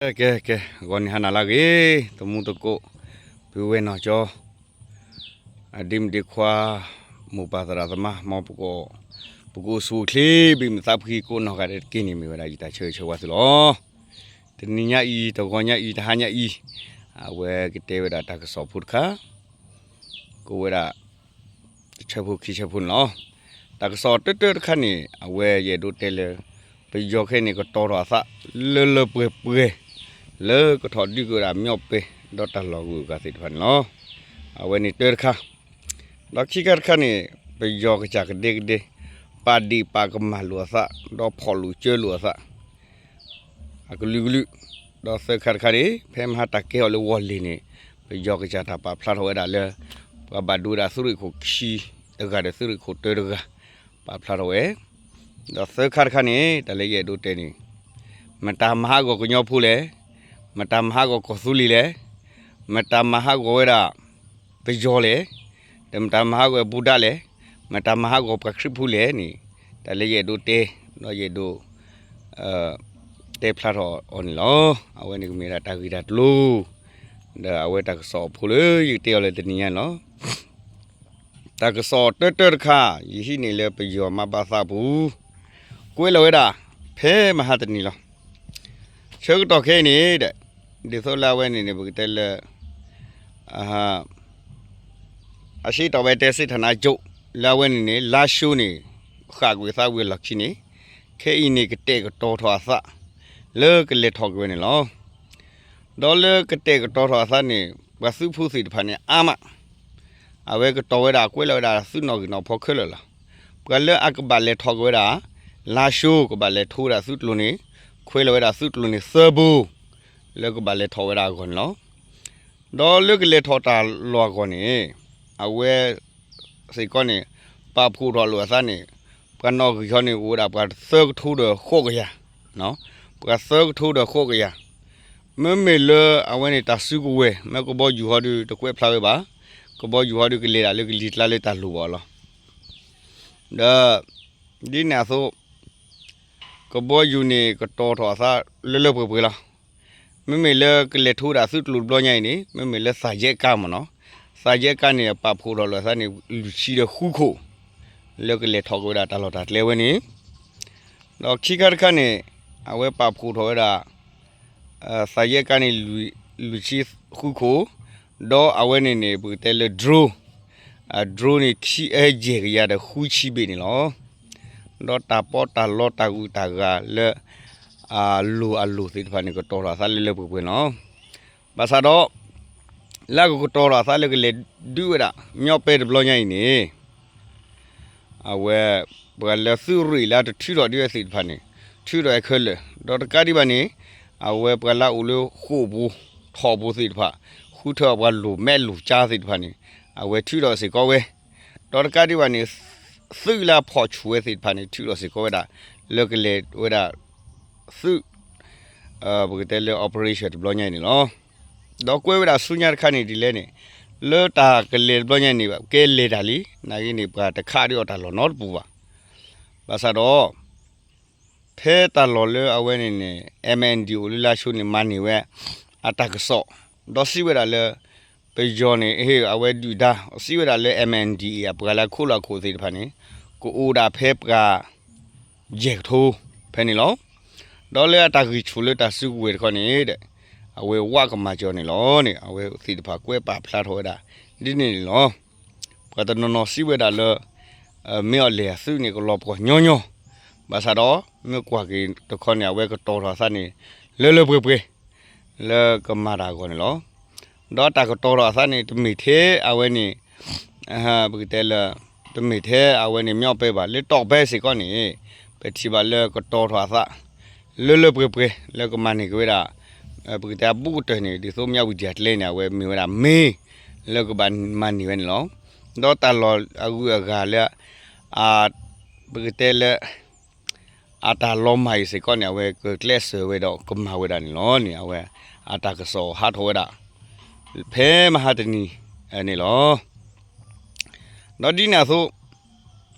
ကဲ ကဲ ကဲ ဂီၤနံၤဟါနၤလၢအဂ့ၤ, သမူသကိး, ပုၢ်ဝဲၢ်နီၢ်ကၠီ, အဒ့မုၣ်ဒ့ခွါ, မိၢ်ပၢ်သရၣ်သမါ, မ်ပက, ပကအိၣ်ဆူၣ်အိၣ်ချ့ ဘံၣ်မုာ်သးဖှံကိးနီၢ်ဂၤဒဲးတက့ၢ်န့ၣ် မ့ၢ်ဝဲဒၣ်ယတၢ်ဆၢဂ့ၤဆၢဝါသုလီၤ. တနံၤညါအံၤ, တဂီၤညါအံၤ, တဟါညါအံၤ, အဝဲကတဲဝဲဒၣ်တၢ်ကစီၣ်ဖိတခါ, ကအိၣ်ဝဲဒၣ် တဆၢဖိခံဆၢဖိန့ၣ်လီၤ. တၢ်ကစီၣ်တၢတၢတခါန့ၣ် အဝဲယအဲၣ်ဒိးတဲလၢ ပယီၤခဲအံၤန့ၣ် ကတီၤထီၣ်အသး လၢလၢပှဲၤပှဲၤ လၢကထီၣ်ဒုးက့ၤဝဲဒၣ် မၠီၣ်ပဲ ဒီးတၢ်လီၢ်ဂုၤအဂၤသ့ၣ်တဖၣ်န့ၣ်လီၤ. အဝဲန့ၣ်တၢတခါ, ဒီးခံခါတခါန့ၣ် ပယီၤကစၢ်ကဒဲကဒဲ ပာ်ဒ့ၣ်ပာ်ကမၣ်လိာ်အသး ဒီးဖီၣ်လိာ်ကၢလိာ်အသး အကလုာ်ကလုာ်, ဒီးသၢခါတခါန့ၣ် ဖဲမဟါတၢ်ကဲထီၣ်လၢဝီၢ်လ့ၤန့ၣ် ပယီၤကစၢ်တၢ်ပာ်ဖျါထီၣ်ဝဲဒၣ်လၢ ပှၤဘၣ်ဒိဝဲဒၣ်သုးရ့ၣ်ခိၣ်ခံတဂၤဒီးသုးရ့ၣ်ခိၣ်တၢတဂၤ ပာ်ဖျါထီၣ်ဝဲ, ဒီးသၢခါတခါန့ၣ် တၢ်လၢယအဲၣ်ဒိးတဲန့ၣ် မတၤမၤဟးဂီၤကညီဖိလဲၣ်, မတၤမၤဟးဂီၤကီၢ်သူလ့ၤလဲၣ်, မတၤမၤဟးဂီၤဝဲဒၣ် ပယီၤလဲၣ်, ဒီးမတၤမၤဟးဂီၤဘူဒၣ်လဲၣ်, မတၤမၤဟးဂီၤပှၤခရံာ်ဖိလဲၣ်န့ၣ် တၢ်လၢယအဲၣ်ဒိးတဲ, ဒီးယအဲၣ်ဒိး တဲဖျါထီၣ်အီၤန့ၣ်လီၤ. အဝဲန့ၣ်ကမ့ၢ်ဒၣ်တၢ်ဂ့ၢ်တၢ်ကျိၤ ဒီးအဝဲတၢ်ကစီၣ်အဖိလၢယကတဲအီၤလၢတနံၤညါန့ၣ်လီၤ. တၢ်ကစီၣ်တၢတၢတခါ ယဟံးန့ၢ်လၢပယီၤမါဘၣ်သးပူၤ ကွဲးလီၤဝဲဒၣ် ဖဲမဟါတနံၤလီၤ. ဆၢကတီၢ်ခဲအံၤန့ၣ်ဒီး ဒ်သိးလၢအဝဲန့ၣ်န့ၣ် ပကတဲလၢ အရှေ့တောင်တိုင်းစစ်ဌာနချုပ် လၢအဝဲန့ၣ်န့ၣ် လါၡိန့ၣ် ဃၣ်ကွံာ်သးဝံၤအလီၢ်ခံန့ၣ် ခဲအံၤန့ၣ်ကတဲာ်ကတီၤထီၣ်အသး လၢကလဲၤထီၣ်က့ၤဝဲန့ၣ်လီၤ. ဒီးလၢကတဲာ်ကတီၤထီၣ်အသးန့ၣ် ပှၤသုးဖိသ့ၣ်တဖၣ်န့ၣ်အါမး, အဝဲကတီၤဝဲဒၣ် ကွဲးလီၤဝဲဒၣ်သုးနီၣ်ဂံၢ်နီၣ်ဖီခဲလၢာ်လီၤ. ပှၤလၢအကဘၣ်လဲၤထီၣ်က့ၤဝဲဒၣ် လါၡိ ကဘၣ်လဲၤထိဝဲဒၣ်သုးကျိၤန့ၣ် ကွဲးလီၤဝဲဒၣ်သုးကျိၤန့ၣ်သၢဘိ လၢကဘၣ်လဲၤထီၣ်ဝဲဒၣ်အဂီၢ်န့ၣ်လီၤ. ဒီးလၢကလဲၤထီၣ်တၢ်လီၢ်အဂီၢ်န့ၣ် အဝဲ စ့ၢ်ကီးန့ၣ် ပာ်ဖှိၣ်ထီၣ်လိာ်အသးန့ၣ် ပှၤနီၣ်ဂံၢ်ဟီန့ၣ် အိၣ်ဝဲဒၣ်ပှၤသၢကထိဒီးဃိးကယၤ, ပှၤသၢကထိဒီးဃိးကယၤ, မ့မ့ၢ်လၢအဝဲန့ၣ်တၢ်စုကဝဲၤ မ့ၢ်ကဘီယူၤဟီဒီးတကွဲးဖျါဝဲဘၣ်, ကဘီယူၤဟီဒီးကလဲၤဒၣ်လၢကလံၤကျါလၢတၢ်လိၣ်ဘၣ်အီၤလီၤ. ဒီး ဒ်န့ၣ်အသိး ကဘီယူၤန့ၣ်ကတီၤထီၣ်အသးလၢလၢပှဲၤပှဲၤလီၤ. မ့မ့ၢ်လၢကလဲၤထိဝဲဒၣ်သုးကျိၤတဘျီညါအံၤန့ၣ် မ့မ့ၢ်လၢသးယဲၢ်ကါမ့ၢ်နီၤ, သးယဲၢ်ကါန့ၣ် ပာ်ဖှိၣ်ထီၣ်လိာ်အသးန့ၣ် လွံၢ်ဆံဒီးဃုခိၣ် လၢကလဲၤထီၣ်က့ၤဝဲဒၣ်တၢ်လီၢ်တၢ်ကျဲဝဲန့ၣ်, ဒီးခံခါတခါန့ၣ် အဝဲပာ်ဖှိၣ်ထီၣ်ဝဲဒၣ် သးယဲၢ်ကါန့ၣ် လွံၢ်ဆံဃုခိၣ်, ဒီးအဝဲန့ၣ်န့ၣ် ပကတဲလၢ drone, drone န့ၣ် ခံအယဲၢ်ကယၤဒီးဃုဆံဘ့ၣ်န့ၣ်လီၤ. ဒီးတၢ်ပီးတၢ်လီတၢ်ဂုၤတၢ်ဂၤလၢ အလိၤအလိၤသ့ၣ်တဖၣ်န့ၣ် ကတီၤထီၣ်အသးလၢလၢပှဲၤပှဲၤလီၤ. ဘၣ်ဆၣ်ဒီး လၢကကတီၤထီၣ်အသးလၢကလဲၤဒုးဝဲဒၣ် မၠီၣ်ပဲတဘျီညါအံၤန့ၣ် အဝဲ ပှၤလၢသုးရ့ၣ်လၢတထုးထီၣ်ဒ်ဝဲသ့ၣ်တဖၣ်န့ၣ် ထုးထီၣ်ဝဲခဲလၢာ်, ဒီးတကးဒံးဘၣ်န့ၣ် အဝဲပှၤလၢအအိၣ်လၢဃိာ်ပူၤထီၣ်ပူၤသ့ၣ်တဖၣ် ဃုထၢအပှၤလိၤမဲာ်လိၤကၠါသ့ၣ်တဖၣ်န့ၣ် အဝဲထုးထီၣ်စ့ၢ်ကီးဝဲ, ဒီးတကးဒံးဘၣ်န့ၣ် သုးလၢအဖီၣ်ဆူၣ်ဝဲသ့ၣ်တဖၣ်န့ၣ် ထုးထီၣ်စ့ၢ်ကီးဝဲဒၣ် လၢကလဲၤဝဲဒၣ် သုး ပကတဲလၢ operation တဘျီညါအံၤန့ၣ်လီၤ. ဒီးကွဲးဝဲဒၣ်ဆူညါတခါန့ၣ်ဒ်လဲၣ်န့ၣ် လၢတၢ်ကလဲၤတဘျီညါန့ၣ် ကဲလဲၤတၢ်လံ နာ်ဂ့ၤန့ၣ် ပှၤတခးဒုးအီၤတၢ်လီၢ်နီတပူၤဘၣ်. ဘၣ်ဆၣ်ဒီး ဖဲတၢ်လီၢ်လၢအဝဲန့ၣ်န့ၣ် MNDAA လၢလါၡိန့ၣ် မၤန့ၢ်ဝဲ အတၢ်ကစီၣ် ဒီးစံးဝဲဒၣ်လၢ ပယီၤန့ၣ် အဝဲဒုၣ်ဒါ စံးဝဲဒၣ်လၢ MNDAA အပှၤလၢအခိၣ်လီၢ်ခိၣ်သ့ၣ်တဖၣ်န့ၣ် ကအိၣ်ဒၣ်ဖဲပှၤ ယဲၢ်ကထိ ဖဲန့ၣ်လီၤ. ဒီးလၢအတၢ်ဂံၢ်ဆူၣ်လၢတၢ်စုကဝဲၤတခီန့ၣ်ဒီး အဝဲဝးကမၤစၢၤန့ၣ်လီၤန့ၣ် အဝဲသ့ၣ်တဖၣ်ကွဲးပာ်ဖျါထီၣ်ဝဲဒၣ် ဒ်န့ၣ်န့ၣ်လီၤ. ပှၤတနီၤနီၤစံးဝဲဒၣ်လၢ မ့ၢ်အီၤလဲၣ်အသုးန့ၣ် ကလီၤပှီၢ်ညီညီ, ဘၣ်ဆၣ်ဒီး မ့ၢ်ကွၢ်က့ၤတခီန့ၣ် အဝဲကတီၤထီၣ်အသးန့ၣ် လၢလၢပှဲၤပှဲၤ လၢကမၤတၢ်အဂီၢ်န့ၣ်လီၤ. ဒီးတၢ်ကတီၤထီၣ်အသးန့ၣ် တမ့ၢ်ထဲအဝဲန့ၣ် ပကတဲလၢ တမ့ၢ်ထဲအဝဲန့ၣ် မၠီၣ်ပဲဘၣ် လၢတီၢ်ပဲစ့ၢ်ကီးန့ၣ် ပထံၣ်ဘၣ်လၢကတီၤထီၣ်အသး လၢလၢပှဲၤပှဲၤ လၢကမၤန့ၢ်က့ၤဝဲဒၣ် ပကတဲအဘူးကတၢၢ်န့ၣ် ဒ်သိးမၠၣ်ဝတံၤအကျဲန့ၣ် အဝဲမ့ၢ်ဝဲဒၣ် main လၢကဘၣ်မၤန့ၢ်ဝဲန့ၣ်လီၤ. ဒီးတၢ်လီၢ်အဂုၤအဂၤလၢ ပကတဲလၢ အတၢ်လီၤမၢ်အံၤစ့ၢ်ကီးန့ၣ် အဝဲကကျဲးစၢးဝဲဒီးကမၤဝဲဒၣ်န့ၣ်လီၤန့ၣ် အဝဲအတၢ်ကစီၣ်ဟးထီၣ်ဝဲဒၣ် ဖဲမဟါတနံၤန့ၣ်လီၤ. ဒီးဒ်န့ၣ်အသိး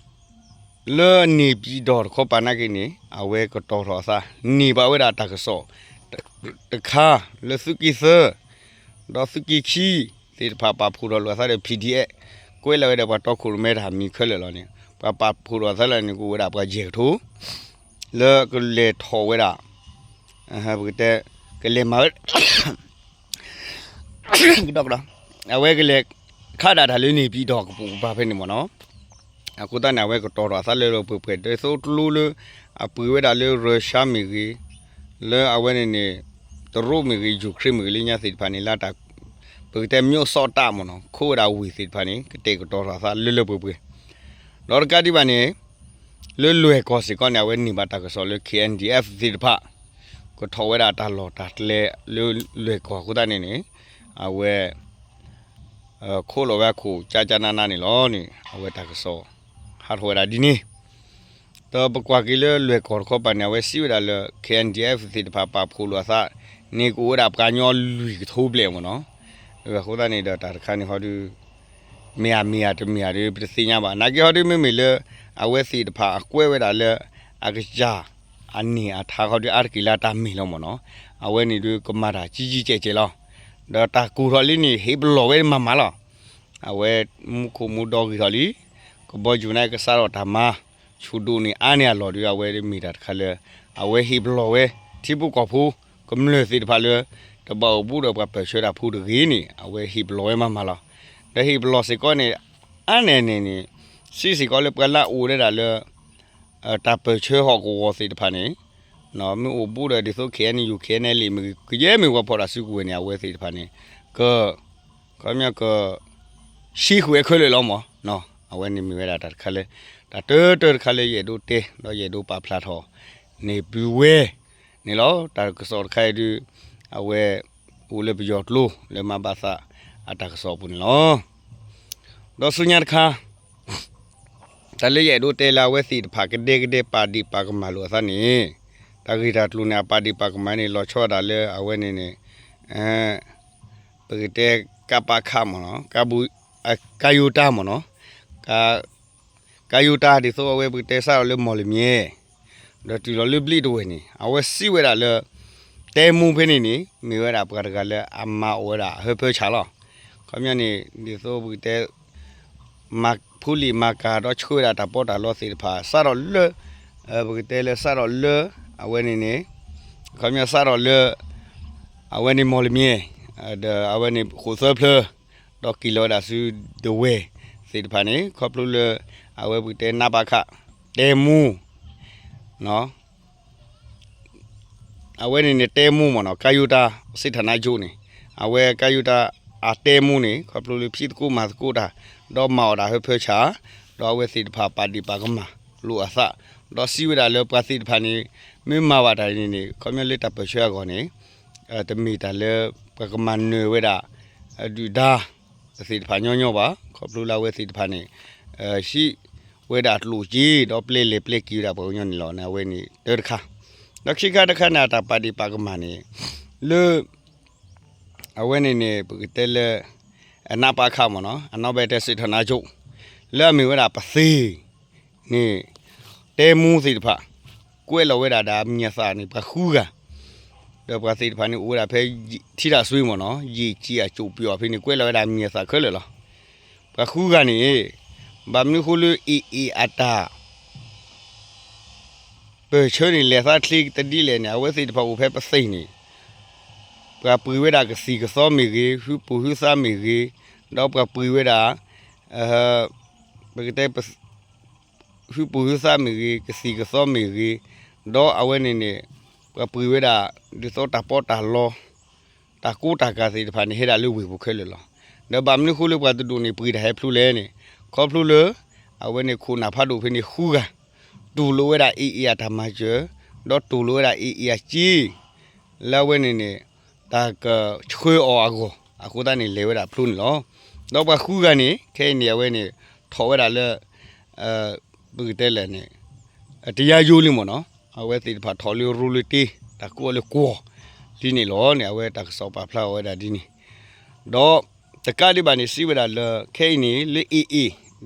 လၢန့ၣ်ပံၤဒီးတခီပၤနာ်က့န့ၣ် အဝဲကတီၤထီၣ်အသး န့ၢ်ဘၣ်ဝဲဒၣ်တၢ်ကစီၣ် တခါ လၢသုးက့သၢ ဒီးသုးက့ခံ သ့ၣ်တဖၣ်ပာ်ဖှိၣ်ထီၣ်လိာ်အသးဒီး P D F ကွဲးလီၤဝဲဒီးပှၤတီခိၣ်ရိၣ်မဲတၢ်မံၤခဲလၢာ်လီၤန့ၣ် ပှၤပာ်ဖှိၣ်ထီၣ်အသးလၢန့ၣ် ကအိၣ်ဝဲဒၣ်ပှၤယဲၢ်ကထိ လၢကလဲၤထီၣ်ဝဲဒၣ် ပကတဲ ကလဲၤမၤဝဲ ကဒီကဒီ အဝဲကလဲၤခးဒၣ်တၢ်လၢန့ၣ်ပံၤဒီးကပိာ်ကပၤဖဲန့ၣ်မ့ၢ်နီၤ. အဃိသတးန့ၣ် အဝဲကတီၤထီၣ်အသးလၢလၢပှဲၤပှဲၤ ဒ်သိးကျိလၢ အပှ့ၤဝဲဒၣ်လၢ Russia မ့ၢ်ဂ့ၤ, လၢအဝဲန့ၣ်န့ၣ် တရူးမ့ၢ်ဂ့ၤ Ukraine မ့ၢ်ဂ့ၤ လၢညါသ့ၣ်တဖၣ်န့ၣ် လၢတၢ် ပကတဲ မျိုးစေ့တၢ်မ့ၢ်နီၤ ခိးဝဲဒၣ်ဝ့ၢ်သ့ၣ်တဖၣ်န့ၣ် ကတဲာ်ကတီၤထီၣ်အသးလၢလၢပှဲၤပှဲၤ ဒီးတကးဒံးဘၣ်န့ၣ် လၢလွဲၢ်ကီၢ်စ့ၢ်ကီးန့ၣ် အဝဲန့ၢ်ဘၣ်တၢ်ကစီၣ်လၢ K N D F သ့ၣ်တဖၣ် ကထီၣ်ဝဲဒၣ်တၢ်လီၢ်တၢ်ကျဲလၢလွဲၢ်ကီၢ်အဃိသတးန့ၣ်န့ၣ် အဝဲ ခိးလီၤဝဲအခိၣ်ကၠၢ်ကၠၢ်နးနးန့ၣ်လီၤန့ၣ် အဝဲတၢ်ကစီၣ် ဟးထီၣ်ဝဲဒၣ်ဒ်န့ၣ် ဒီးပကွၢ်က့ၤလၢလွဲၢ်ကီၢ်တခီပၤန့ၣ် အဝဲစံးဝဲဒၣ်လၢ K N D F သ့ၣ်တဖၣ်ပာ်ဖှိၣ်လိာ်အသးန့ၣ် ကအိၣ်ဝဲဒၣ်ပှၤကညီလွံၢ်ကထိဘျဲၣ်မ့ၢ်နီၤ. အဃိသတးန့ၣ်ဒီးတၢ်တခါန့ၣ်ဟီဒု မ့ၢ်ဧါမ့ၢ်ဧါတမ့ၢ်ဧါဒီး ပတသ့ၣ်ညါဘၣ်. နာ်က့ဟီဒု မ့မ့ၢ်လၢ အဝဲသ့ၣ်တဖၣ်အကွဲးဝဲဒၣ်လၢ အကစၢ် အန့ၢ်အထါဟီဒု အါတက့ၢ်လၢတၢ်မ့ၢ်လီၤမ့ၢ်နီၤ. အဝဲန့ၣ်ဒု ကမၤတၢ်ကံကံကဲးကဲးလီၤ. ဒီးတၢ်ကူၣ်ထီၣ်လံန့ၣ် ဟ့ၣ်ပလီၢ်ဝဲမၤမၤလီၤ. အဝဲမူခိၣ်မူဒီဂ့ၤထီၣ်လံ. ကဘီယူၤန့ၣ်ကစးထီၣ်တၢ်မၤ ဆူၣ်ဒိၣ်န့ၢ်အါန့ၢ်အလီၢ်ဒီး အဝဲမ့ၢ်တၢ်တခါလၢ အဝဲဟ့ၣ်ပလီၢ်ဝဲ ထံဖိကီၢ်ဖိ ကမျၢၢ်သ့ၣ်တဖၣ်လၢ တဘၣ်အိၣ်ဘူးဒီးပှၤပၢၢ်ဆၢတၢ်ဖိတဂ့ၤန့ၣ် အဝဲဟ့ၣ်ပလီၢ်ဝဲမၤမၤလီၤ. ဒီးဟ့ၣ်ပလီၢ်စ့ၢ်ကီးန့ၣ် အါန့ၢ်န့ၣ်န့ၣ် စံးစ့ၢ်ကီးလၢပှၤလၢအအိၣ်ဝဲဒၣ်လၢ တၢ်ပၢၢ်ဆၢဟီၣ်ကဝီၤသ့ၣ်တဖၣ်န့ၣ် မ့ၢ်အိၣ်ဘူးဒီးဒ်သိး K N U K N L A မ့ၢ်ဂ့ၤ ကယဲၢ်မ့ၢ်ပှၤဖီၣ်တၢ်စုကဝဲၤန့ၣ် အဝဲသ့ၣ်တဖၣ်န့ၣ် က ခီပညီက ဆံဃုာ်ဝဲခဲလၢာ်လီၤမ့ၢ်နီၤ. အဝဲန့ၣ်မ့ၢ်ဝဲဒၣ်တၢ်တခါလၢ တၢ်တၢတၢတခါလၢယအဲၣ်ဒိးတဲ ဒီးယအဲၣ်ဒိးပာ်ဖျါထီၣ်န့ၣ် ပုၢ်ဝဲၢ်န့ၣ်လီၤ. တၢ်ကစီၣ်တခါအံၤဒု အဝဲအိၣ်လၢပယီၤကျိ လၢမၤဘၣ်သးအတၢ်ကစီၣ်အပူၤန့ၣ်လီၤ. ဒီးဆူညါတခါ တၢ်လၢယအဲၣ်ဒိးတဲလၢအဝဲသ့ၣ်တဖၣ်ကဒဲကဒဲပာ်ဒ့ၣ်ပာ်ကမၣ်လိာ်အသးန့ၣ် တၢ်ဂ့ၢ်တၢ်ကျိၤန့ၣ် အပာ်ဒ့ၣ်ပာ်ကမၣ်န့ၣ် လီၤဆီဒၣ်တၢ်လၢအဝဲန့ၣ်န့ၣ် ပကတဲ ကပခ မ့ၢ်နီၤ ကါဘူ ကါယိၤတၢ်မ့ၢ်နီၤ ကါယိၤတၢ်ဒ်သိးအဝဲပကတဲစးထီၣ်လၢမီၢ်လမၠဲၣ် ဒီးတုၤလီၤလၢဘျ့ၣ်တဝဲၢ်န့ၣ် အဝဲစံးဝဲဒၣ်လၢ တဲမူဖဲန့ၣ်န့ၣ် မ့ၢ်ဝဲဒၣ်ပှၤတဂၤလၢအမၤအီၣ်ဝဲဒၣ်ဟၢဖၢဆးလီၤ. ခီပညီန့ၣ် ဒ်သိးပကတဲ မၤဖူလံာ်မၤကၤဒီးဆှၢဝဲဒၣ်တၢ်ပီးတၢ်လီသ့ၣ်တဖၣ် စးထီၣ်လၢ ပကတဲလၢစးထီၣ်လၢ အဝဲန့ၣ်န့ၣ် ခီပညီစးထီၣ်လၢ အဝဲန့ၣ်မီၢ်လမၠဲၣ် ဒီးအဝဲန့ၣ်ဃိာ်သၢဖျၢၣ် ဒီးက့ၤလီၤဝဲဒၣ်ဆူဒဝဲၢ်သ့ၣ်တဖၣ်န့ၣ် ခီဖျိလၢ အဝဲပကတဲ နပခ တဲမူ အဝဲန့ၣ်န့ၣ်တဲမူမ့ၢ်နီၤ ကါယိၤတၢ် စ့ထၣ်နါယိန့ၣ် အဝဲကါယိၤတၢ်အတဲမူန့ၣ် ခီဖျိလၢဖံးသကိးမၤသကိးတၢ် ဒီးမၤအီၣ်ဒၣ်ဟၢဖၢဆး ဒီးအဝဲသ့ၣ်တဖၣ်ပာ်ဒ့ၣ်ပာ်ကမၣ်လိာ်အသး ဒီးစံးဝဲဒၣ်လၢပှၤသ့ၣ်တဖၣ်န့ၣ် မ့ၢ်မၤဘၣ်တၢ်န့ၣ်န့ၣ် ခီပညီလၢတၢ်ပၢၢ်ဆၢအဂီၢ်န့ၣ် တမ့ၢ်တၢ်လၢ ပှၤကမၤနၢၤဝဲဒၣ် ဒုၣ်ဒါ သ့ၣ်တဖၣ်ညီညီဘၣ် ခီဖျိလၢအဝဲသ့ၣ်တဖၣ်န့ၣ် ဟံးဝဲဒၣ်ကျိၣ်စ့ ဒီးပျဲလဲၤပျဲက့ၤဝဲဒၣ်ပှၤကညီန့ၣ်လီၤန့ၣ် အဝဲန့ၣ်တၢတခါ ဒီးခံခါတခါန့ၣ် အတၢ်ပာ်ဒ့ၣ်ပာ်ကမၣ်န့ၣ် လၢ အဝဲန့ၣ်န့ၣ် ပကတဲလၢ အနပခ မ့ၢ်နီၤ အနီၢ်ဘဲတဲစ့ထီၣ်နါကၠိ လၢအမ့ၢ်ဝဲဒၣ်ပသ့ၣ် န့ၣ် တဲမူသ့ၣ်တဖၣ် ကွဲးလီၤဝဲဒၣ်ဒီးအမံၤအသၣ်န့ၣ် ပှၤဃုဂၤ ဒီးပှၤသ့ၣ်တဖၣ်န့ၣ် အိၣ်ဝဲဒၣ်ဖဲ ထံတၢ်စွ့မ့ၢ်နီၤ ယ့ၣ်ကၠံအကၠိၣ်ပယီၤဖဲန့ၣ် ကွဲးလီၤဝဲဒၣ်အမံၤအသၣ်ခဲလၢာ်လီၤ. ပှၤဃုဂၤန့ၣ် ဘၣ်မနုၤဃိလၢ AA အတၢ် ပၢၢ်ဆၢန့ၣ် လဲၤသးချ့တဒ်လဲၣ်န့ၣ် အဝဲသ့ၣ်တဖၣ်အိၣ်ဖဲပသ့ၣ်န့ၣ် ပှၤပှ့ၤဝဲဒၣ်ကသံၣ်ကသီမ့ၢ်ဂ့ၤ ဟုပိာ်ဟုသးမ့ၢ်ဂ့ၤ ဒီးပှၤပှ့ၤဝဲဒၣ် ပကတဲ ဟုပိာ်ဟုသးမ့ၢ်ဂ့ၤ ကသံၣ်ကသီမ့ၢ်ဂ့ၤ ဒီးအဝဲန့ၣ်န့ၣ် ပှၤပှ့ၤဝဲဒၣ် ဒ်သိးတၢ်ပီးတၢ်လီ တၢ်ကိးတၢ်ဂၤသ့ၣ်တဖၣ်န့ၣ် ဟဲဒၣ်လၢဝ့ၢ်ပူၤခဲလၢာ်လီၤ. ဒီးဘၣ်မနုၤဃိလၢပှၤတဒူၣ်န့ၣ် ပှ့ၤတၢ်ဟဲဖျိလဲၣ်န့ၣ် ခီဖျိလၢ အဝဲန့ၣ်ခိၣ်နၢ်ဖးဒိၣ်ဖဲန့ၣ်ဃုဂၤ တူၢ်လိာ်ဝဲဒၣ် AA အတၢ်မၤစၢၤ ဒီးတူၢ်လိာ်ဝဲဒၣ် AA အစ့ လၢအဝဲန့ၣ်န့ၣ် တၢ်ကဆှၢအီၤအဂီၢ် အဃိသတးန့ၣ် လဲၤဝဲဒၣ်ဖျိန့ၣ်လီၤ. ဒီးပှၤဃုဂၤန့ၣ် ခဲအံၤန့ၣ် အဝဲန့ၣ် ထီၣ်ဝဲဒၣ်လၢ ပကတဲလဲၣ်န့ၣ် တရားရုံးလံမ့ၢ်နီၤ အဝဲသ့ၣ်တဖၣ်ထီၣ်လၢရိလၢတ့ တၢ်ကိးအီၤလၢကွီၢ်လံန့ၣ်လီၤန့ၣ် အဝဲတၢ်ကစီၣ်ပာ်ဖျါအီၤဝဲဒၣ်ဒ်န့ၣ် ဒီးတကးဒံးဘၣ်န့ၣ် စံးဝဲဒၣ်လၢ ခဲအံၤန့ၣ် လၢ AA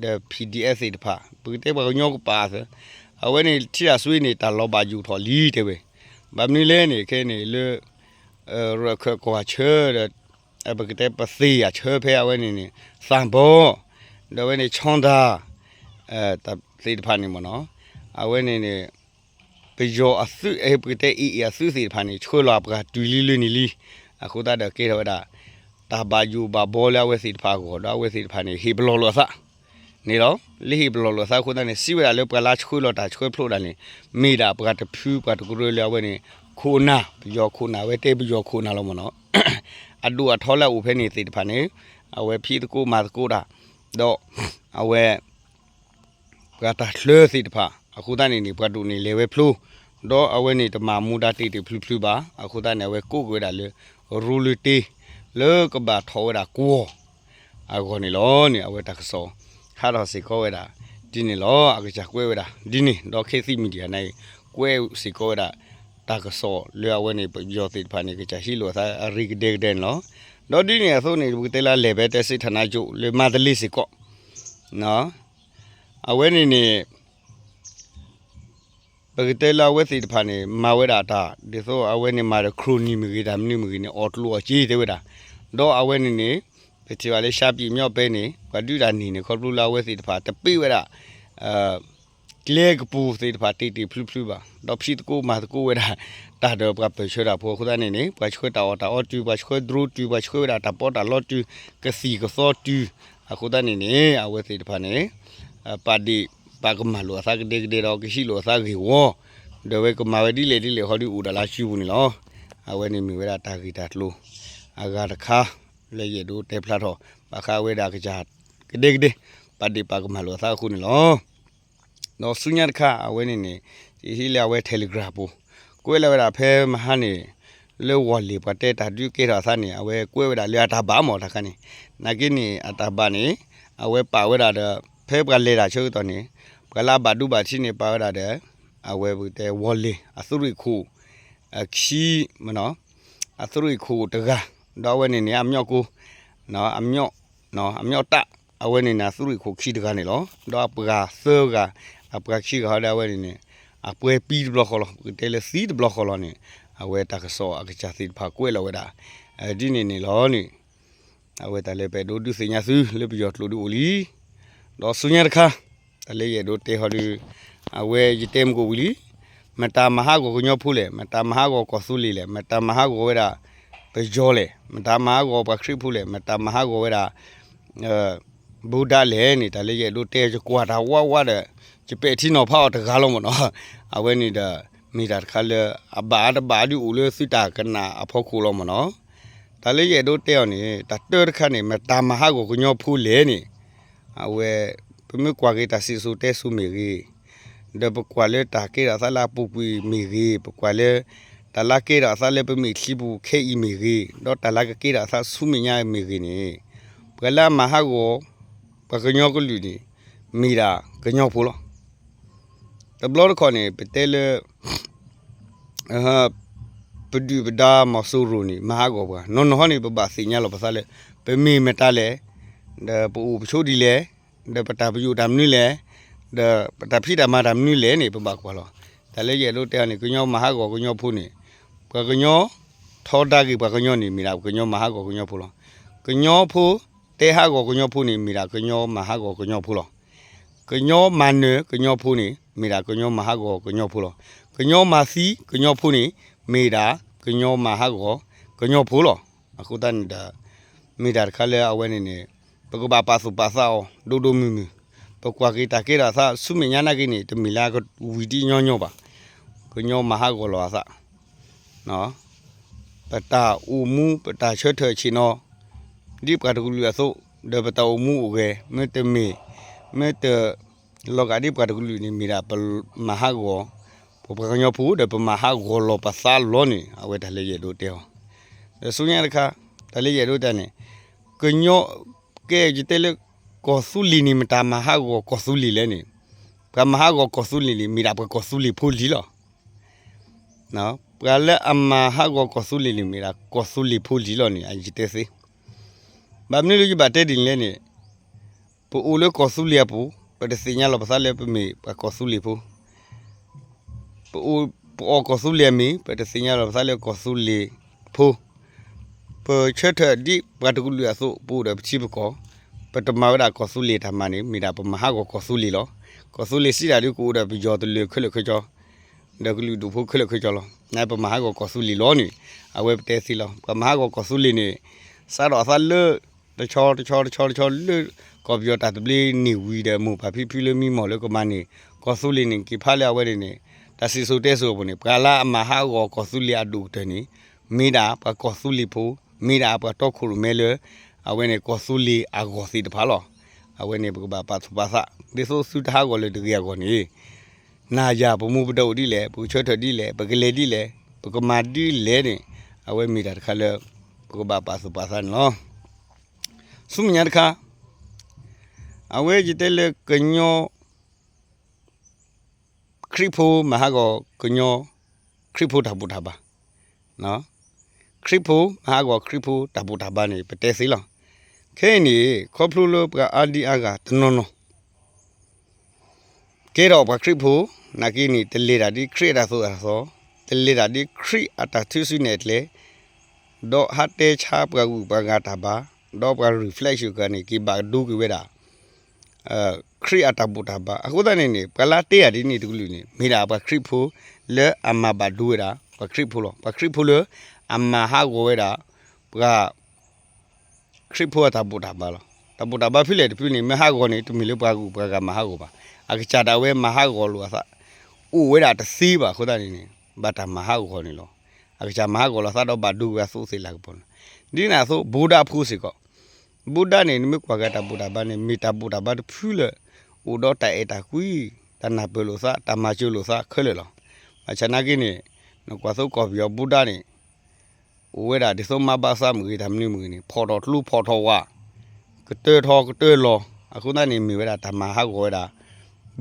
ဒီး PDF သ့ၣ်တဖၣ် ပကတဲပှၤကညီကပၤအသိး အဝဲန့ၣ်ထံတၢ်စွ့န့ၣ် တၢ်လီၤဘၣ်ယိၣ်ထီၣ်လံတဲဝဲ ဘၣ်မနုၤလဲၣ်န့ၣ် ခဲအံၤန့ၣ် လၢ ရၢၢ်ခၢၣ်ကီၢ်အဆၢဒီး ပကတဲပသ့ၣ်အဆၢဖဲအဝဲန့ၣ်န့ၣ် သၣ်ဘီ ဒီးအဝဲန့ၣ် ဆီဒါ သ့ၣ်တဖၣ်န့ၣ်မ့ၢ်နီၤ, အဝဲန့ၣ်န့ၣ် ပယီၤအသုး ပကတဲ အ့ၣ်အ့ၣ် အသုးသ့ၣ်တဖၣ်န့ၣ် ဆှၢလီၤအပှၤတုၤလံလၢန့ၣ်လံ, အဃိသတးဒီးကဲထီၣ်ဝဲဒၣ် တၢ်ဘၣ်ယိၣ်ဘၣ်ဘီလၢအဝဲသ့ၣ်တဖၣ်အဂီၢ် ဒီးအဝဲသ့ၣ်တဖၣ်န့ၣ် ဟ့ၣ်ပလီၢ်လိာ်အသးန့ၣ်လီၤ. လၢဟ့ၣ်ပလီၢ်လိာ်အသးအဃိသတးန့ၣ် စံးဝဲဒၣ်လၢပှၤလၢဆှၢလီၤတၢ်ဆှၢဖျိဒၣ်န့ၣ် မ့ၢ်ဒၣ်ပှၤတဖုပှၤတကရၢလၢအဝဲန့ၣ် ခိၣ်နၢ် ပယီၤခိၣ်နၢ် အဝဲတဲပယီၤခိၣ်နၢ်လီၤမ့ၢ်နီၤ, အဒိၣ်အထီလၢအအိၣ်ဖဲန့ၣ်သ့ၣ်တဖၣ်န့ၣ် အဝဲဖံးသကိးမၤသကိးတၢ် ဒီး အဝဲ ပှၤတၢ်ချၢသ့ၣ်တဖၣ် အဃိသတးန့ၣ်န့ၣ် ပှၤဒိၣ်န့ၣ်လဲၤဝဲဖျိ, ဒီးအဝဲန့ၣ်တမၤမူဒါတ့ၢ်တ့ၢ်ဖျုးဖျုးဘၣ်, အဃိသတးန့ၣ် အဝဲကိးက့ၤဝဲဒၣ်လၢ ရူလၢတ့ လၢကဘၣ်ထီၣ်ဝဲဒၣ်ကွီၢ်အဂီၢ်န့ၣ်လီၤန့ၣ် အဝဲတၢ်ကစီၣ် ဟးထီၣ်စ့ၢ်ကီးဝဲဒၣ် ဒ်န့ၣ်လီၤ. အကစၢ်ကွဲးဝဲဒၣ် ဒ်န့ၣ် ဒီး ခေတ်သစ် Media န့ၣ် ကွဲးစ့ၢ်ကီးဝဲဒၣ် တၢ်ကစီၣ်လၢအဝဲန့ၣ် ပယီၤသ့ၣ်တဖၣ်န့ၣ် ကစၢ်ဟံးလိာ်အသးအရ့ကဒဲကဒဲန့ၣ်လီၤ. ဒီးဒ်န့ၣ်အသိးန့ၣ် ပကတဲလၢလဲၤဖဲတဲစ့းဌာနချုပ် လၢမန္တလေးစ့ၢ်ကီး အဝဲန့ၣ်န့ၣ် ပကတဲလၢအဝဲသ့ၣ်တဖၣ်န့ၣ် မၤဝဲဒၣ်တၢ် ဒ်သိးအဝဲန့ၣ်မၤဒီး ခရိၣ်နံၣ်မ့ၢ်ဂ့ၤ တၢ်မနုၤမ့ၢ်ဂ့ၤန့ၣ် အီၣ်ကျိၣ်အီၣ်စ့တဲဝဲဒၣ်, ဒီးအဝဲန့ၣ်န့ၣ် ပထံၣ်ဘၣ်လၢ ရှမ်းပြည်မြောက်ပိုင်း န့ၣ် ပှၤဒုးတၢ်န့ၢ်န့ၣ် ခီဖျိလၢအဝဲသ့ၣ်တဖၣ် တပ့ၢ်ဝဲဒၣ် ကျဲကပူၤသ့ၣ်တဖၣ်တ့ၢ်တ့ၢ်ဖျုးဖျုးဘၣ်, ဒီးဖံးသကိးမၤသကိးဝဲဒၣ် တၢ်ဒီးပှၤပၢၢ်ဆၢတၢ်ဖိအဃိသတးန့ၣ်န့ၣ် ပှၤဆှၢတၢ်အီၣ်တၢ်အီတုၤ ပှၤဆှၢ drone တုၤ ပှၤဆှၢဝဲဒၣ်တၢ်ပီးတၢ်လီတုၤ ကသံၣ်ကသီတုၤ အဃိသတးန့ၣ်န့ၣ် အဝဲသ့ၣ်တဖၣ်န့ၣ် ပာ်ဒ့ၣ်ပာ်ကမၣ်လိာ်အသးကဒဲကဒဲဒီးကဟံးလိာ်အသးဂ့ၢ်ဝီ, ဒီးအဝဲကမၤဝဲဒ်လဲၣ်ဒ်လဲၣ်ဃီဒီးအိၣ်ဒၣ်လၢစုပူၤန့ၣ်လီၤ. အဝဲန့ၣ်မ့ၢ်ဝဲဒၣ်တၢ်ဂ့ၢ်တၢ်ကျိၤ အဂၤတခါ လၢယအဲၣ်ဒိးတဲဖျါထီၣ် ဘၣ်ဃးဝဲဒၣ်ကစၢ်ကဒဲကဒဲ ပာ်ဒ့ၣ်ပာ်ကမၣ်လိာ်အသးအဃိန့ၣ်လီၤ. ဒီးဆူညါတခါ အဝဲန့ၣ်န့ၣ် ယဟံးလၢအဝဲ Telegram ပူၤ ကွဲးလၢဝဲဒၣ်ဖဲမဟါန့ၣ် လၢဝီၢ်လ့ၣ်ပှၤတဲတၢ်ဒုးကဲထီၣ်အသးန့ၣ် အဝဲကွဲးဝဲဒၣ်လၢအတၢ်ဘၣ်မ့ၢ်တခါန့ၣ် နာ်က့န့ၣ် အတၢ်ဘၣ်န့ၣ် အဝဲပာ်ဝဲဒၣ်ဒီး ဖဲပှၤလဲၤတၢ်ဆၢကတီၢ်န့ၣ် ပှၤလၢအဘၣ်ဒိဘၣ်ထံးန့ၣ် ပာ်ဝဲဒၣ်ဒီး အဝဲပကတဲဝီၢ်လ့ၣ် အသုးရ့ၣ်ခိၣ် အခံ အသုးရ့ၣ်ခိၣ်တဂၤ ဒီးအဝဲန့ၣ်န့ၣ် အမျီၣ်ကိ အမျီၣ် အမျီၣ်တၢ် အဝဲန့ၣ်န့ၣ် အသုးရ့ၣ်ခိၣ်ခံတဂၤန့ၣ်လီၤ. ဒီးအပှၤသၢဂၤ အပှၤခံဂၤဟီဒီးအဝဲန့ၣ်န့ၣ် အပှဲၤပံတဘျီဃီလီၤ. ပကတဲလၢသံတဘျီဃီလီၤန့ၣ် အဝဲတၢ်ကစီၣ်အကစၢ်သ့ၣ်တဖၣ်ကွဲးလီၤဝဲဒၣ် ဒ်န့ၣ်န့ၣ်လီၤန့ၣ် အဝဲတၢ်လၢပအဲၣ်ဒိးဒုးသ့ၣ်ညါသုလၢပယီၤကျိာ်ဒုးအိၣ်လံ ဒီးဆူညါတခါ တၢ်လၢယအဲၣ်ဒိးတဲဟီဒီး အဝဲယတဲမုၢ်ကအိၣ်ဝံၤလံ မတၤမၤဟးဂီၤကညီဖိလဲၣ်, မတၤမၤဟးဂီၤကီၢ်သူလ့ၤလဲၣ်, မတၤမၤဟးဂီၤဝဲဒၣ် ပယီၤလဲၣ်, မတၤမၤဟးဂီၤပှၤခရံာ်ဖိလဲၣ်, မတၤမၤဟးဂီၤဝဲဒၣ် ဘူးဒးလဲၣ်န့ၣ် တၢ်လၢယအဲၣ်ဒိးတဲ ယကွၢ်တၢ်ဝးဝးဒီး ယပဲာ်ထံနီၤဖးအီၤတဂၤလီၤမ့ၢ်နီၤ. အဝဲန့ၣ်ဒီး မ့ၢ်တၢ်တခါလၢ အဘၣ်အါတဘၣ်အါဒုးအိၣ်လၢသုတၢ်ကနၣ်အဖီခိၣ်လီၤမ့ၢ်နီၤ. တၢ်လၢယအဲၣ်ဒိးတဲအီၤန့ၣ် တၢ်တၢတခါန့ၣ် မတၤမၤဟးဂီၤကညီဖိလဲၣ်န့ၣ် အဝဲ ပမ့ၢ်ကွၢ်က့ၤတၢ်စံၣ်စိၤတဲစိၤမ့ၢ်ဂ့ၤ, ဒီးပကွၢ်လၢတၢ်ကဲထီၣ်အသးလၢအပူၤကွံာ်မ့ၢ်ဂ့ၤ, ပကွၢ်လၢ တၢ်လၢကဲထီၣ်အသးလၢပမဲာ်ချံပူၤခဲအံၤမ့ၢ်ဂ့ၤ, ဒီးတၢ်လၢကကဲထီၣ်အသးဆူမဲာ်ညါမ့ၢ်ဂ့ၤန့ၣ်, ပှၤလၢအမၤဟးဂီၤ ပှၤကညီကလုာ်န့ၣ် မ့ၢ်ဒၣ်ကညီဖိလီၤ. တဘျီတခီၣ်န့ၣ် ပတဲလၢ ပဒုၣ်ပဒါမီၤစိရိၤန့ၣ် မၤဟးဂီၤပှၤ, နီၢ်နီၢ်ဟီန့ၣ် ပဘၣ်သ့ၣ်ညါလီၤပသးလၢ ပမ့ၢ်မတၤလဲၣ်, ဒီးပအိၣ်ပဆိးဒ်လဲၣ်, ဒီးပတၢ်ပယိာ်တၢ်မနုၤလဲၣ်, ဒီးပတၢ်ဖံးတၢ်မၤတၢ်မနုၤလဲၣ်န့ၣ် ပဘၣ်ကွၢ်လီၤ. တၢ်လၢယအဲၣ်ဒိးတဲအီၤန့ၣ် ကညီမၤဟးဂီၤကညီဖိန့ၣ် ပှၤကညီ ထီဒါက့ၤပှၤကညီန့ၣ် မ့ၢ်ဒၣ်ပကညီမၤဟးဂီၤကညီဖိလီၤ. ကညီဖိ တဲဟးဂီၤကညီဖိန့ၣ် မ့ၢ်ဒၣ်ကညီမၤဟးဂီၤကညီဖိလီၤ. ကညီမၤနၢၤကညီဖိန့ၣ် မ့ၢ်ဒၣ်ကညီမၤဟးဂီၤကညီဖိလီၤ. ကညီမၤသံကညီဖိန့ၣ် မ့ၢ်ဒၣ်ကညီမၤဟးဂီၤကညီဖိလီၤ. အဃိသတးန့ၣ်ဒီး မ့ၢ်တၢ်တခါလၢအဝဲန့ၣ်န့ၣ် ပကဘၣ်ပာ်သူၣ်ပာ်သးအီၤ ဒိၣ်ဒိၣ်မုၢ်မုၢ်, ပကွၢ်က့ၤတၢ်ကဲထီၣ်အသးဆူမဲာ်ညါနာ်က့န့ၣ် တမ့ၢ်လၢအကဝံၤဒ်ညီညီဘၣ်. ကညီမၤဟးဂီၤလီၤအသး ပတၢ်အိၣ်မူ ပတၢ်ဆၢထၢၣ်ဆ့ၣ်နီၤ ဒ်ပှၤတကလုာ်အသိး, ဒီးပတၢ်အိၣ်မူအိၣ်ဂဲၤ မ့ၢ်တမ့ၢ် မ့ၢ်တ လီၤဂာ်ဒ်ပှၤတကလုာ်န့ၣ် မ့ၢ်ဒၣ်ပမၤဟးဂီၤ ပပှၤကညီဖိ ဒီးပမၤဟးဂီၤလီၤပသးလီၤန့ၣ် အဝဲတၢ်လၢယအဲၣ်ဒိးတဲအီၤ. ဒီးဆူညါတခါ တၢ်လၢယအဲၣ်ဒိးတဲန့ၣ် ကညီ ကဲယတဲလၢ ကီၢ်သူလ့ၤန့ၣ် မတၤမၤဟးဂီၤကီၢ်သူလ့ၤလဲၣ်န့ၣ်, ပှၤမၤဟးဂီၤကီၢ်သူလ့ၤန့ၣ် မ့ၢ်ဒၣ်ပှၤကီၢ်သူလ့ၤဖိလံၤလီၤ. ပှၤလၢအမၤဟးဂီၤကီၢ်သူလ့ၤန့ၣ် မ့ၢ်ဒၣ်ကီၢ်သူလ့ၤဖိလံၤလီၤန့ၣ် အယတဲသ့. ဘၣ်မနုၤလၢယဘၣ်တဲဒ်န့ၣ်လဲၣ်န့ၣ် ပအိၣ်လၢကီၢ်သူလ့ၤအပူၤ ပတသ့ၣ်ညါလီၤပသးလၢပမ့ၢ်ပှၤကီၢ်သူလ့ၤဖိ, ပအိၣ် ပအီၣ်ကီၢ်သူလ့ၤအမံၤ ပတသ့ၣ်ညါလီၤပသးလၢကီၢ်သူလ့ၤ ဖိ ပဆၢထၢၣ်ဒ်ပှၤတကလုာ်အသိး ပအိၣ်ဒီးပထံပကီၢ်, ပတမၤဝဲဒၣ်ကီၢ်သူလ့ၤတၢ်မၤန့ၣ် မ့ၢ်ဒၣ်ပမၤဟးဂီၤကီၢ်သူလ့ၤလီၤ. ကီၢ်သူလ့ၤစံးဒၣ်ဒ်ကအိၣ်ဒီးပယီၤတလၢာ်ခဲလၢာ်ခဲဆ့, ဒီးကလုာ်ဒူၣ်ဖိခဲလၢာ်ခဲဆ့လီၤ. နပမၤဟးဂီၤကီၢ်သူလ့ၤလီၤန့ၣ် အဝဲပတဲသ့လီၤ. ပှၤမၤဟးဂီၤကီၢ်သူလ့ၤန့ၣ် စးထီၣ်အသးလၢ တဆီတဆီ တဆီ တဆီ လၢကီၢ်ပယီၤတၢ်သဘျ့န့ၢ်ဝံၤဒီး မိၢ်ပၢ်ဖံဖုလၢမံမီၢ်လၢကမၤန့ၣ် ကီၢ်သူလ့ၤန့ၣ် က့ၤဖးလၢအဝဲန့ၣ်န့ၣ် တၢ်စံၣ်စိၤတဲစိၤအပူၤန့ၣ် ပှၤလၢအမၤဟးဂီၤကီၢ်သူလ့ၤအဒိၣ်ကတၢၢ်န့ၣ် မ့ၢ်ဒၣ်ပှၤကီၢ်သူလ့ၤဖိ, မ့ၢ်ဒၣ်ပှၤတီခိၣ်ရိၣ်မဲလၢ အဝဲန့ၣ်ကီၢ်သူလ့ၤအဂီၢ်သ့ၣ်တဖၣ်လီၤ. အဝဲန့ၣ်ပကဘၣ်ပာ်သူၣ်ပာ်သး, ဒ်သိးသုတဟးဂီၤလၢၤတဂ့ၤအဂီၢ်န့ၣ် နၤယၤပမူပဒါအိၣ်ဒ်လဲၣ်, ပကဆၢထၢၣ်ဒ်လဲၣ်, ပကလဲၤဒ်လဲၣ်, ပကမၤဒ်လဲၣ်န့ၣ် အဝဲမ့ၢ်တၢ်တခါလၢ ပကဘၣ်ပာ်သူၣ်ပာ်သးန့ၣ်လီၤ. ဆူမဲာ်ညါတခါ အဝဲယတဲလၢကညီ ခရံာ်ဖိမၤဟးဂီၤကညီ ခရံာ်ဖိတၢ်ဘူၣ်တၢ်ဘါ, ခရံာ်ဖိမၤဟးဂီၤခရံာ်ဖိတၢ်ဘူၣ်တၢ်ဘါန့ၣ် ပတဲသ့လီၤ. ခဲအံၤန့ၣ် ခီဖျိလၢပှၤအါဒံအါဂၤတနီၤနီၤ ကဲထီၣ်ပှၤခရံာ်ဖိ, နာ်က့န့ၣ် တလဲၤတၢ်ဒ်ခရံာ်အတၢ်သိၣ်တၢ်သီ, တလဲၤတၢ်ဒ်ခရံာ်အတၢ်ထုစုနဲၣ်ကျဲ, ဒီးဟးတဲဆါပှၤဂုၤပှၤဂၤတၢ်ဘါ, ဒီးပှၤ reflection န့ၣ် က့ၤဘၣ်ဒိက့ၤဝဲဒၣ် ခရံာ်အတၢ်ဘူၣ်တၢ်ဘါ. အဃိသတးန့ၣ်န့ၣ် ပှၤလၢတဲတၢ်ဒ်န့ၣ်တကလုာ်န့ၣ် မ့ၢ်ဒၣ်ပှၤခရံာ်ဖိလၢအမၤဘၣ်ဒိဝဲဒၣ် ပှၤခရံာ်ဖိလီၤ. ပှၤခရံာ်ဖိလၢအမၤဟးဂီၤဝဲဒၣ် ပှၤ ခရံာ်ဖိအတၢ်ဘူၣ်တၢ်ဘါလီၤ. တၢ်ဘူၣ်တၢ်ဘါဖဲလဲၣ်တဖုန့ၣ် မ့ၢ်ဟးဂီၤန့ၣ် တမ့ၢ်လၢပှၤဂုၤပှၤဂၤမၤဟးဂီၤဘၣ်. အကစၢ်ဒၣ်ဝဲမၤဟးဂီၤလိာ်အသး, အိၣ်ဝဲဒၣ်တသ့ဘၣ်အဃိသတးန့ၣ်န့ၣ် ဘၣ်တၢ်မၤဟးဂီၤန့ၣ်လီၤ. အကစၢ်မၤဟးဂီၤလိာ်အသးဒီးဘၣ်ဒိက့ၤဝဲအသိးသ့ၣ်လၤကပီၤန့ၣ်, ဒ်န့ၣ်အသိး ဘူးဒးဖိစ့ၢ်ကီး, ဘူးဒးန့ၣ် နမ့ၢ်ကွၢ်က့ၤတၢ်ဘူၣ်တၢ်ဘါန့ၣ် မ့ၢ်တၢ်ဘူၣ်တၢ်ဘါတဖုလၢ အိၣ်ဒီးတၢ်အဲၣ်တၢ်ကွံ, တၢ်နၢ်ပၢၢ်လိာ်သး, တၢ်မၤစၢၤလိာ်သးခဲလၢာ်လီၤ. ဘၣ်ဆၣ်နာ်က့န့ၣ် နကွၢ်သိကီၢ်ပယီၤဘူးဒးန့ၣ် အိၣ်ဝဲဒၣ်ဒ်သိးမါဘၣ်သးမ့ၢ်ဂ့ၤ တၢ်မနုၤမ့ၢ်ဂ့ၤန့ၣ် ဖီၣ်ထီၣ်ကျိဖီၣ်ထီၣ်ဝး, ကတၢၢ်ထီၣ်ကတၢၢ်လီၤ. အဃိသတးန့ၣ် မ့ၢ်ဝဲဒၣ်တၢ်မၤဟးဂီၤဝဲဒၣ်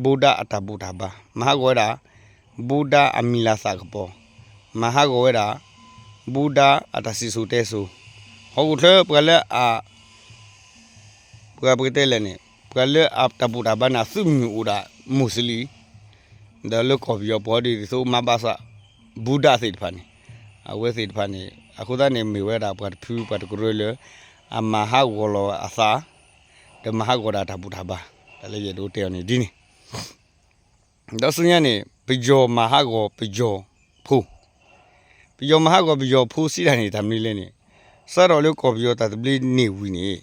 ဘူးဒးအတၢ်ဘူၣ်တၢ်ဘါ, မၤဟးဂီၤဝဲဒၣ် ဘူးဒးအမံၤလၤသးကပီၤ, မၤဟးဂီၤဝဲဒၣ် ဘူးဒးအတၢ်စံၣ်စိၤတဲစိၤ, ဟီၣ်ခိၣ်ချၢပှၤလၢအ ပှၤပကတဲလဲၣ်န့ၣ် ပှၤလၢအတၢ်ဘူၣ်တၢ်ဘါန့ၣ် အသုးမုၢ်အိၣ်ဒၣ် Muslim, ဒီးလၢကီၢ်ပယီၤပူၤဒ်သိးမါဘၣ်သး ဘူးဒးသ့ၣ်တဖၣ်န့ၣ်, အဝဲသ့ၣ်တဖၣ်န့ၣ် အဃိသတးန့ၣ် မ့ၢ်ဝဲဒၣ်ပှၤတဖုပှၤတကရၢလၢ အမၤဟးဂီၤလီၤအသး ဒီးမၤဟးဂီၤဒၣ်တၢ်ဘူၣ်တၢ်ဘါ, တၢ်လၢယအဲၣ်ဒိးတဲအီၤန့ၣ်ဒ်န့ၣ် ဒီးဆူညါန့ၣ် ပယီၤမၤဟးဂီၤပယီၤဖိ, ပယီၤမၤဟးဂီၤပယီၤဖိစံးတၢ်န့ၣ် တၢ်မနုၤလဲၣ်န့ၣ်, စးထီၣ်လၢကီၢ်ပယီၤတၢ်သဘျ့န့ၢ်ဝံၤန့ၣ်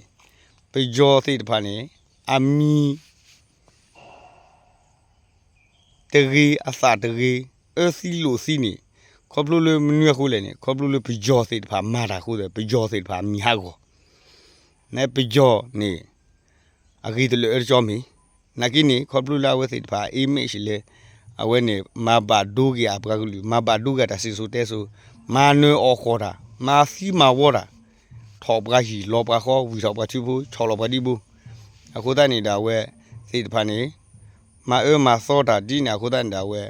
ပယီၤသ့ၣ်တဖၣ်န့ၣ် အမံၤ တဂ့ၤ အသးတဂ့ၤ အၢသံလိာ်သံန့ၣ် ခီဖျိလၢမနုၤအဃိလဲၣ်န့ၣ် ခီဖျိလၢပယီၤသ့ၣ်တဖၣ်မၤတၢ်အဃိဒီး ပယီၤသ့ၣ်တဖၣ်အမံၤဟးဂီၤ, နပယီၤန့ၣ် အဂ့ၤတလၢအၢတကၠီမ့ၢ်, နာ်က့န့ၣ် ခီဖျိလၢအဝဲသ့ၣ်တဖၣ် image လၢ အဝဲန့ၣ် မၤဘၣ်ဒိက့ၤအပှၤကလုာ် မၤဘၣ်ဒိက့ၤတၢ်စံၣ်စိၤတဲစိၤ, မၤနၢၤအီၣ်ဃီၣ်တၢ် မၤသံမၤဝီတၢ်, ထီၣ်ပှၤယံၤ လီၤပှၤဃီ ဝံၢ်ထီၣ်ပှၤထူဖိ ဆီၣ်လီၤပှၤဒံဘိ, အဃိသတးန့ၣ်ဒီးအဝဲသ့ၣ်တဖၣ်န့ၣ် မၤအၢမၤသီတၢ်ဒ်န့ၣ်အဃိသတးန့ၣ်ဒီးအဝဲ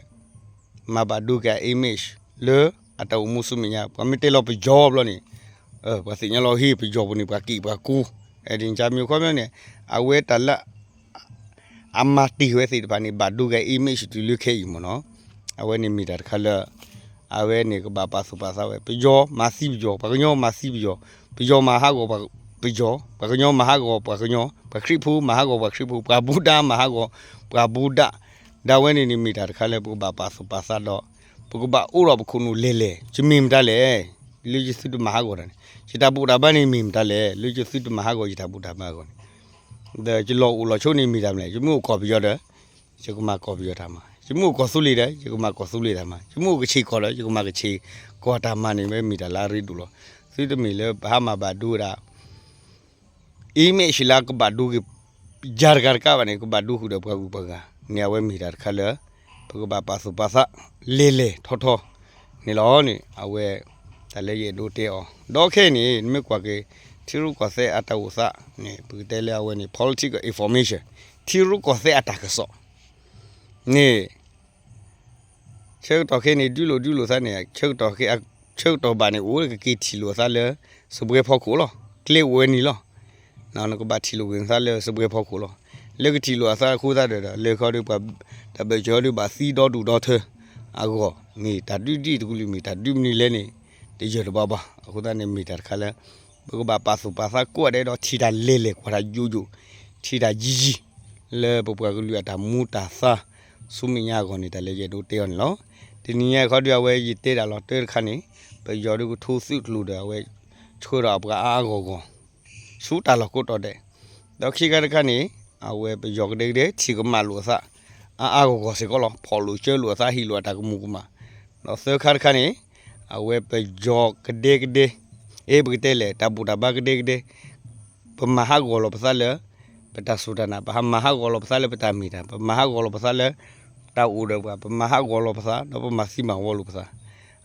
မၤဘၣ်ဒိက့ၤအ image လၢအတၢ်အိၣ်မူဆူမဲာ်ညါ ပှၤမ့ၢ်တဲလီၤပယီၤဘျီန့ၣ် ပှၤသ့ၣ်ညါလီၤဟ့ၣ်ပယီၤပူၤန့ၣ် ပှၤက့ၣ်ပှၤကူ, အဲဒ်န့ၣ် မ့ၢ်ခီပညီန့ၣ် အဝဲတၢ်လၢ အမၤတ့ၢ်ဝဲသ့ၣ်တဖၣ်န့ၣ် ဘၣ်ဒိက့ၤ image တုၤလၢခဲအံၤမ့ၢ်နီၤ, အဝဲန့ၣ်မ့ၢ်တၢ်တခါလၢ အဝဲန့ၣ်ကဘၣ်ပာ်သူၣ်ပာ်သးဝဲ ပယီၤမၤသံပယီၤ ပှၤကညီမၤသံပယီၤ, ပယီၤမၤဟးဂီၤပယီၤ ပှၤကညီမၤဟးဂီၤပှၤကညီ ပှၤခရံာ်ဖိမၤဟးဂီၤပှၤခရံာ်ဖိ ပှၤဘူးဒးမၤဟးဂီၤ ပှၤဘူးဒး, ဒ်ဝဲန့ၣ်န့ၣ်မ့ၢ်တၢ်တခါလၢပကဘၣ်ပာ်သူၣ်ပာ်သးဒီး ပကဘၣ်အိၣ်ဒီးပခိၣ်နူာ်လဲၤလဲၤ ယမ့ၢ်မတၤလဲၣ် လၢယသုတမၤဟးဂီၤတၢ်န့ၣ် ယတၢ်ဘူၣ်တၢ်ဘါန့ၣ်မ့ၢ်မတၤလဲၣ် လၢယသုတမၤဟးဂီၤယတၢ်ဘူၣ်တၢ်ဘါအဂီၢ်န့ၣ် ဒီးယလီၢ်အိၣ်လီၢ်ဆိးန့ၣ်မ့ၢ်တၢ်မနုၤလဲၣ် ယမ့ၢ်အိၣ်ကီၢ်ပယီၤဒီး ယကမၤကီၢ်ပယီၤတၢ်မၤ, ယမ့ၢ်အိၣ်ကီၢ်သူလ့ၤဒီး ယကမၤကီၢ်သူလ့ၤတၢ်မၤ, ယမ့ၢ်အိၣ်ကဆ့ၣ်ကီၢ်ဒီး ယကမၤကဆ့ၣ်ကီၢ်တၢ်မၤန့ၣ် မ့ၢ်မ့ၢ်တၢ်လၢအရ့ဒိၣ်လီၤ. သုတမ့ၢ်လၢပဟးမၤဘၣ်ဒိဝဲဒၣ် image လၢကဘၣ်ဒိက့ၤ ယၤတဂၤတကးဘၣ်န့ၣ် ကဘၣ်ဒိဃုာ်ဒီးပှၤဂုၤပှၤဂၤန့ၣ် အဝဲမ့ၢ်တၢ်တခါလၢ ပကဘၣ်ပာ်သူၣ်ပာ်သး လဲၤလဲၤထီထီန့ၣ်လီၤန့ၣ် အဝဲ တၢ်လၢယအဲၣ်ဒိးတဲအီၤ ဒီးခဲအံၤန့ၣ် နမ့ၢ်ကွၢ်က့ၤ ထံရူၢ်ကီၢ်သဲးအတၢ်အိၣ်သးန့ၣ် ပကတဲလၢအဝဲန့ၣ် political information ထံရူၢ်ကီၢ်သဲးအတၢ်ကစီၣ်န့ၣ် ဆၢကတီၢ်ခဲအံၤန့ၣ် ဒုးလိာ်ဒုးလိာ်သးန့ၣ် ဆၢကတီၢ်ခဲ ဆၢကတီၢ်ဘၣ်န့ၣ် အိၣ်ကက့ၤထံၣ်လိာ်အသးလၢ စပွဲဖီခိၣ်လီၤ. ကျဲအိၣ်ဝဲန့ၣ်လီၤ. နကဘၣ်ထံၣ်လိာ်က့ၤနသးလၢစပွဲဖီခိၣ်လီၤ. လၢကထံၣ်လိာ်အသးအဃိသတးဒီး လၢခီဒီးပှၤ တၢ်ဘၢၣ်စၢၤဒီးဘၣ်သံဒီဒူၣ်ဒီထၢအဂီၢ် မ့ၢ်တၢ်ဒုးဒ်တကလုာ်မ့ၢ်တၢ်ဒုးမနုၤလဲၣ်န့ၣ် တယၢၢ်တဘၣ်ဘၣ်. အဃိသတးန့ၣ်မ့ၢ်တၢ်တခါလၢ ပကဘၣ်ပာ်သူၣ်ပာ်သးကိးဂၤဒဲးဒီး ထံၣ်တၢ်လဲၤလဲၤ ကွၢ်တၢ်ယိာ်ယိာ်, ထံၣ်တၢ်ယံၤယံၤ လၢပပှၤကလုာ်အတၢ်မူတၢ်သး ဆူမဲာ်ညါအဂီၢ်န့ၣ် တၢ်လၢယအဲၣ်ဒိးတဲအီၤန့ၣ်လီၤ. တနံၤညါခီဒုး အဝဲယတဲတၢ်လီၤတၢၢ်တခါန့ၣ် ပယီၤဒုးကထိသုးကျိၤဒီး အဝဲဆှၢဒီးအပှၤအါအါဂီၢ်ဂီၢ် ဆူတၢ်လီၢ်ကိးတီၤဒဲး, ဒီးခံခါတခါန့ၣ် အဝဲပယီၤကဒဲကဒဲ ထံၣ်ကမၣ်လိာ်အသး အါအါဂီၢ်ဂီၢ်စ့ၢ်ကီးလီၤ. ဖီၣ်လိာ်ကၢလိာ်အသး ဟ့ၣ်လိာ်အတၢ်ကမူၤကမၣ်, ဒီးသၢခါတခါန့ၣ် အဝဲပယီၤကဒဲကဒဲ အ့ ပကတဲလဲၣ် တၢ်ဘူၣ်တၢ်ဘါကဒဲကဒဲ ပမၤဟးဂီၤလီၤပသးလၢ ပတၢ်စူၢ်တၢ်နာ်, ပမၤဟးဂီၤလီၤပသးလၢပတၢ်မ့ၢ်တၢ်, ပမၤဟးဂီၤလီၤပသးလၢ တၢ်အိၣ်ဒီးပှၤ, ပမၤဟးဂီၤလီၤပသး ဒီးပမၤသံမၤဝီလိာ်ပသး.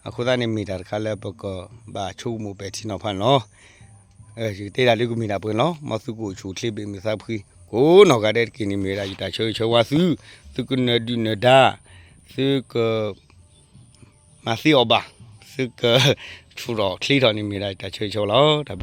အဃိသတးန့ၣ် မ့ၢ်တၢ်တခါလၢပကဘၣ်ဆိကမိၣ်ပဲာ်ထံနီၤဖးန့ၣ်လီၤ. ယကတဲဒၣ်လၢကမ့ၢ်ဒၣ်ပှဲၤန့ၣ်လီၤ. မ်သုကအိၣ်ဆူၣ်အိၣ်ချ့ ဘၣ်မုာ်သးဖှံ ကိးနီၢ်ဂၤဒဲးတက့ၢ်န့ၣ် မ့ၢ်ဝဲဒၣ်ယတၢ်ဆၢဂ့ၤဆၢဝါသု, သုကနၢၤဒုၣ်နၢၤဒါ, သုက မၤသ့အီၤဘၣ်, သုကဆူၣ်ထီၣ်ချ့ထီၣ်န့ၣ် မ့ၢ်ဝဲဒၣ်ယတၢ်ဆၢဂ့ၤဆၢဝါလီၤ.